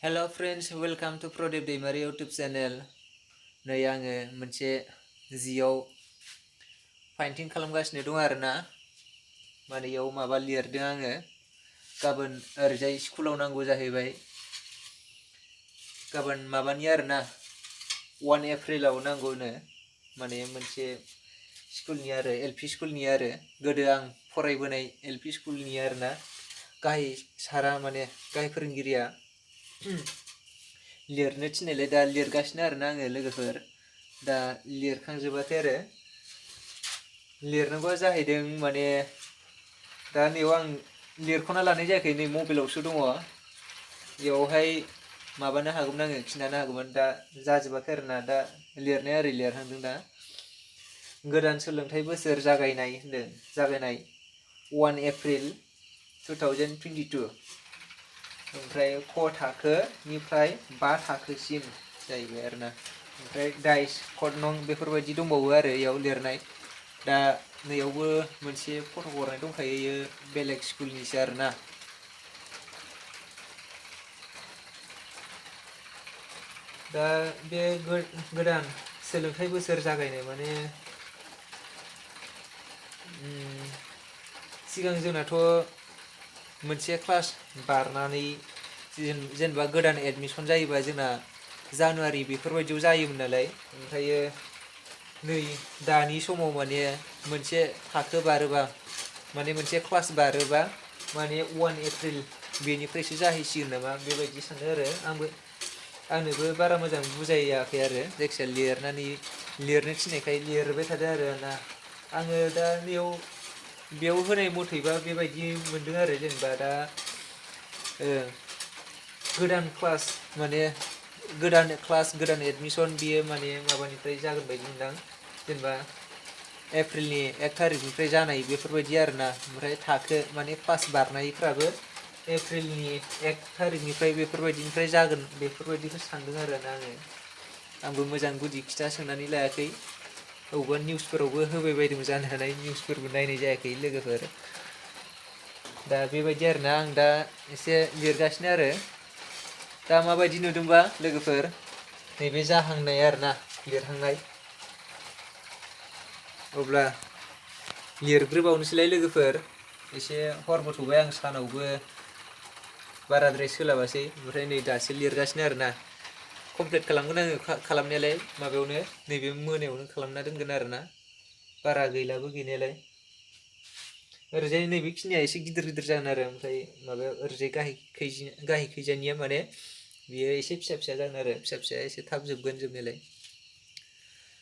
Hello friends, welcome to Prodip Daimary YouTube channel. नै आङो मोनसे जियाव painting खालामगासिनो दं आरोना। माने इयाव माबा लिरदों आङो। गाबोन ओरैजाय स्कुलाव नांगौ जाहैबाय। गाबोन माबानि आरोना 1 एप्रिलाव नांगौनो। माने मोनसे स्कुलनि आरो LP स्कुलनि आरो गोदो आं फरायबोनाय LP स्कुलनि आरोना। गाहाय सारा माने गाहाय फोरोंगिरिया लिरनो थिननायलाय दा लिरगासिनो आरोना आङो लोगोफोर दा लिरखांजोबाखै आरो लिरनांगौआ जाहैदों माने दा नैयाव आं लिरख'ना लानाय जायाखै नै मबाइलावसो दङ बेयावहाय माबानो हागौमोन आङो खिन्थानो हागौमोन दा जाजोबाखै आरोना दा लिरनाया ओरै लिरहांदों दा गोदान सोलोंथाइ बोसोर जागायनाय होनदों जागायनाय 1 एप्रिल 2022 ओमफ्राय क थाखोनिफ्राय 5 थाखोसिम जाहैबाय आरोना ओमफ्राय डाइस कड नं बेफोरबायदि दंबावो आरो इयाव लिरनाय दा नैयावबो मोनसे फट' हरनाय दंखायो इयो बेलेग स्कुलनिसो आरोना दा बे गोदान सोलोंथाइ बोसोर जागायनाय माने सिगां जोंनाथ' मोनसे क्लास बारनानै जेनेबा गोदान एडमिसन जायोबा जोंना जानुवारि बेफोरबायदियाव जायोमोन नालाय ओमफ्रायो नै दानि समाव माने मोनसे थाखो बारोबा माने मोनसे क्लास बारोबा माने 1 एप्रिल बेनिफ्रायसो जाहैसिगोन नामा बेबायदि सानो आरो आंनोबो बारा मोजां बुजायाखै आरो जायखिजाया लिरनो थिननायखाय लिरबाय थादों आरो ना आङो दा बेयाव होनाय मथैबा बेबायदि मोनदों आरो जेनेबा दा गोदान क्लास माने गोदान एडमिसन बियो माने माबानिफ्राय जागोन बायदि मोनदां जेनेबा एप्रिलनि 1 थारिखनिफ्राय जानाय बेफोरबायदि आरोना ओमफ्राय थाखो माने क्लास बारनायफ्राबो एप्रिलनि 1 थारिखनिफ्राय बेफोरबायदिनिफ्राय जागोन बेफोरबायदिखौ सानदों आरोना आंबो मोजां गुदि खिथा सोंनानै लायाखै अबेबा निउसफोरावबो होबाय बायदों जानो हानाय निउसफोरबो नायनाय जायाखै लोगोफोर दा बेबायदि आरोना आं दा एसे लिरगासिनो आरो दा माबायदि नुदोंबा लोगोफोर नैबे जाहांनाय आरोना लिरहांनाय अब्ला लिरग्रोबावनोसैलाय लोगोफोर एसे हरबो थौबाय आं सानावबो बाराद्राय सोलाबासै ओमफ्राय नै दासो लिरगासिनो आरोना कमप्लिट खालामगोन आङो खालामनायालाय माबायावनो नैबे मोनायावनो खालामना दोनगोन आरोना बारा गैलाबो गैनायालाय ओरैजाय नैबेखिनिया एसे गिदिर जागोन आरो ओमफ्राय माबायाव ओरैजाय गाहाय खैजानिया माने बियो एसे फिसा जागोन आरो फिसाया एसे थाब जोबगोन जोबनायालाय